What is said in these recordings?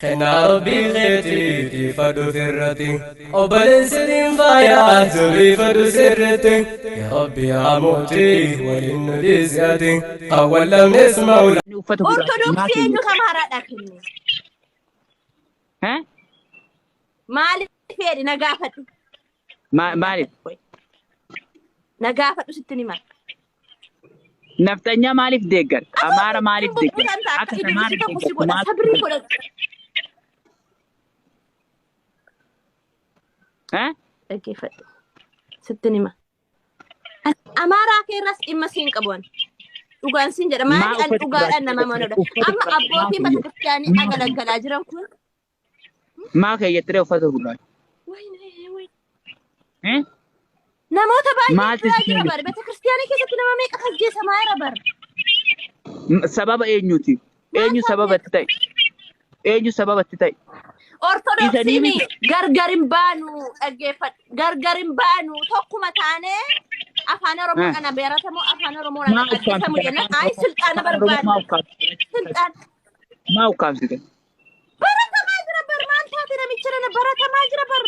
Kennaa Rabbii keetii tiifadhu firratti, obboleessi faaya jabeeffadhu sirritti. Yaa Rabbi yaa mootii waliin nu dhiisi ati, kan wal dhabnes mawla. Uffata gurraacha maa Ortodoksii keeyyatte? eenyutu Amaaraadhaa kenne? Eh? Maaliif fedhi na gaafadhu. Maaliif? Na gaafadhu sitti hima. Nafxanyaa maaliif deeggarta? Amaara maaliif deeggarta? Akka Akka idilisi Amaara tokko si deeggartu godha. maal Sabrii godhadhu. Eh? Dhaggeeffadhu. Sitti hima. Amaaraa keerras dhimma siin qabu ani. Dhugaan siin jedha. Maa Maali ani uffata dhugaadhaan gurraacha nama amanudha. uffata Amma gurraacha maa abbootiin keeyyatte? bataskiristaanii agalaggalaa jiran kun. Maa keeyyattee uffata gurraacha? Wayne, wayne. Eh? Namoota baay'ee Maaltu du'aa si jira keessa? bara. Bataskiristaanii keessatti nama meeqa ajjeesamaa jira bara. Sababa eenyuti? Maal Eenyu sababa taatee? itti ta'e? Eenyu sababa itti ta'e? Isanii Ortodoksiin miti. gargar hin baanu dhaggeeffadhu. Gargar hin baanu tokkuma taanee afaan Oromoo Eh. kana baratamu afaan Oromoo Maa kana ukkaamsite? dhaggeeffamu jennaan Afaan ayi Oromoo silxaana afaan Oromoo maa barbaanna. ukkaamsite? Silxaan Maa ukkaamsite? baratamaa jira bar maal taate namicha nana baratamaa jira bar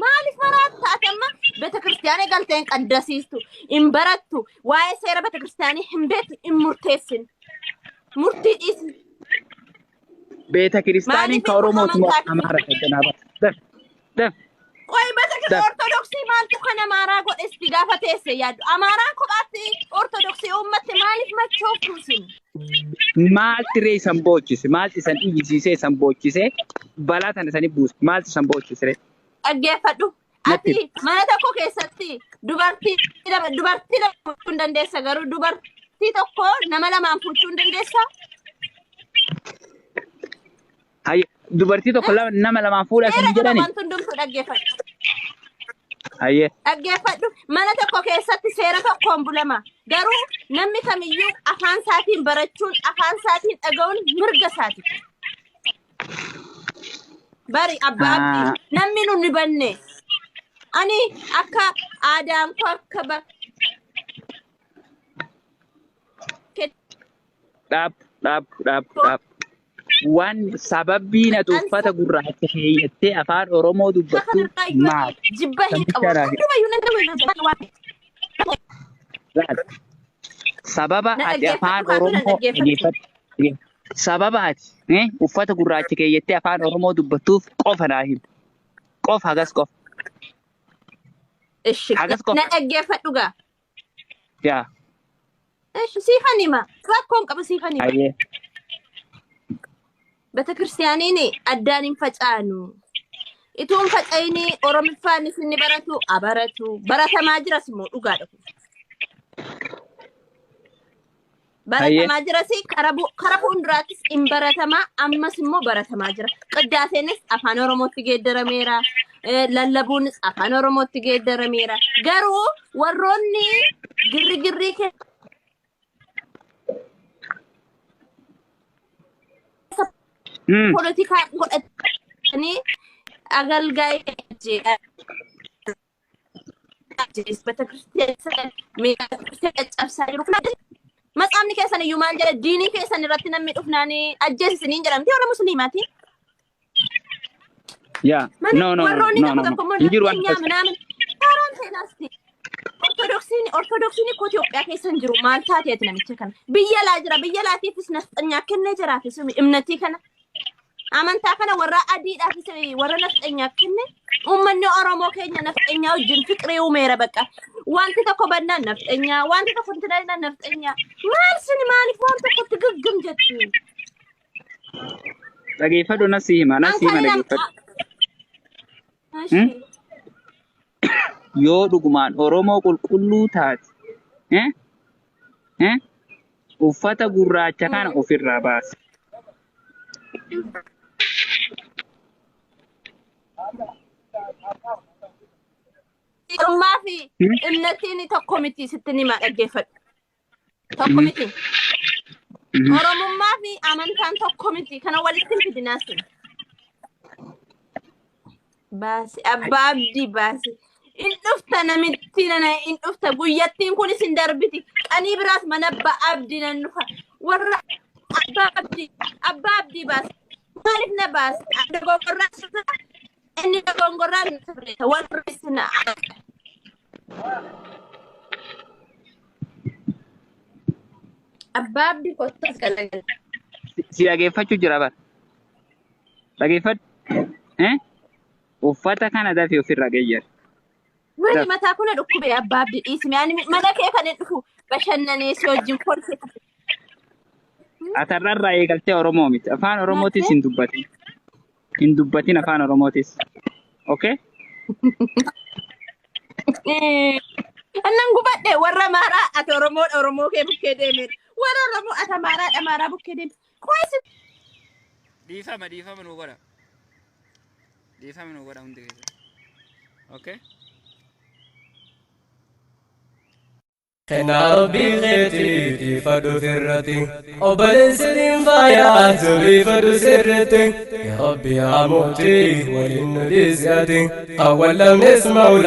maaliif maraat taate amma beeta kiristiyaanii galtee hin qaddasiistu hin barattu waa'ee seera beeta kiristiyaanii hin beektu hin murteessin murtii dhiisi Beeta kiristaaniin maaliif ka Oromooti moo amantaa Amaara kan baas. Daf daf Qoy beeta daf. ortodoksii maaltu kan amaaraa godhe isti gaafa teesse yaaddu amaaraan kophaatti ortodoksii uummatti maaliif machooftu isin Maalti ree isan boochise? Maalti isan iyyisiisee isan boochise? Balaa tana isanii buuse. Maalti isan boochise ree? Dhaggeeffadhu. Natti Ati mana tokko keessatti dubartii lama fuudhuu hin dandeessa garuu dubartii tokko nama lamaan fuudhuu hin dandeessa. Hayya dubartii tokko lama nama lamaan fuudha Seera isan qaba jedhani. wanti hundumtuu dhaggeeffadhu. Hayyee. Dhaggeeffadhu. Mana tokko keessatti seera tokkoon bulama. Garuu namni kamiyyuu afaan isaatiin barachuun afaan isaatiin dhaga'uun mirga isaati. Bari abbaa abdii Ah, namni nu ni banne. Ani akka aadaan koo akka bakkeetti Dhaab dhaab dhaab dhaab. Waan sababbiin ati uffata gurraacha keeyyattee afaan Oromoo dubbattu maal? Jibba hin qabu. Sabichaa Hundumayyuu nan nama laal. Sababa Na ati afaan dhaggeeffadhu kaatu na Oromoo dhaggeeffadhu. dhaggeeffadhu. Sababa ati uffata gurraacha keeyyattee afaan Oromoo dubbattuuf qofa naa himi. Qofa hagas qofa. Ishi Hagas qofa. na dhaggeeffadhu gaa. Yaa. Ishi siifan hima. Rakkoon qabu siifan hima. Hayyee. Betekiristaaniin addaan hin facaanu. Itoo hin faca'in Oromiffaan isin ni baratu abaratu. Baratamaa jiras immoo dhugaadha kun. Hayyee. Baratamaa jiras karaa fuulduraattis hin baratamaa ammas immoo baratamaa jira. Qiddaaseenis afaan Oromootti geeddarameera. Lallabuunis afaan Oromootti geeddarameera. Garuu warroonni girrigirrii keessa poolitikaa godhatanii agalgaa'ee caccabsaa jiru. Matsaafni keessan iyyuu maal jedha diinii keessan irratti namni dhufnaan ajjeesisiniin jedhamti warra musliimaati. Yaa. Mana No no no warroonni no tokko no no. tokko immoo Hin jiru waan nafxanyaa akkas. minaamin haaraan seenaasti. Ortodoksiin ikkoo Itoophiyaa keessa hin jiru maal taateeti namicha kana. Biyya alaa jira biyya alaatiifis nafxanyaa kennee jiraafis imnatii kana. Amantaa kana warra adiidhaafis warra nafxanyaa kenne. Uummanni Oromoo keenya nafxanyaa wajjin fiqirii uumeera bakka. Wanti tokko bannaan nafxanyaa, wanti tokko hin tajaajillaan nafxanyaa. Maal sini maaliif waan tokkotti gaggam jettu? Dhageeffadhu na si hima na si hima An kan dhageeffadhu. Yoo dhugumaan Oromoo qulqulluu taate eh? Eh? Uffata gurraacha kana ofirraa baasi. Oromummaa fi Hmm? imnatiin tokko miti sitti nima dhaggeeffadhu. Tokko miti. Oromummaa fi amantaan tokko miti. Kana walitti hin fidinaa sin. Baasi abbaa abdii baasi. In dhufta namitti nana in dhufta guyyattiin kunis hin darbiti. Qanii biraas mana abbaa abdii nan dhufa. Warra abbaa abdii baasi. Maaliif na baasa? Dogongorraa sirra. Inni dogongorraa na sirreessa. Wal sirreessina. Abbaa Abdii kottas galagala. Si dhageeffachuu jira bara. Dhageeffadhu. Eh? Uffata kana dafii ofirraa geeyyar. Wani mataa kuna dhukkube Abbaa Abdii dhiisime. Ani mana kee kan hin dhufu bashannanee si wajjin kolfe. Atarrarraa eegaltee Oromoo miti. Afaan Oromootis hin dubbatin. Hin dubbatin afaan Oromootis. Okay? Annan gubadhe warra Amaaraa ati Oromoodha Oromoo kee bukkee deemeen. Warra Oromoo ati Amaaraadha Amaaraa bukkee deeme. Qoisi Dhiifama dhiifama nuu godha. Dhiifama nuu godha hundi keessa. Okay? Kennaa Rabbii keetii tiifadhu firratti, obboleessi faaya jabeeffadhu sirritti. Yaa Rabbi yaa mootii waliin nu dhiisi ati, kan wal dhabnes maula.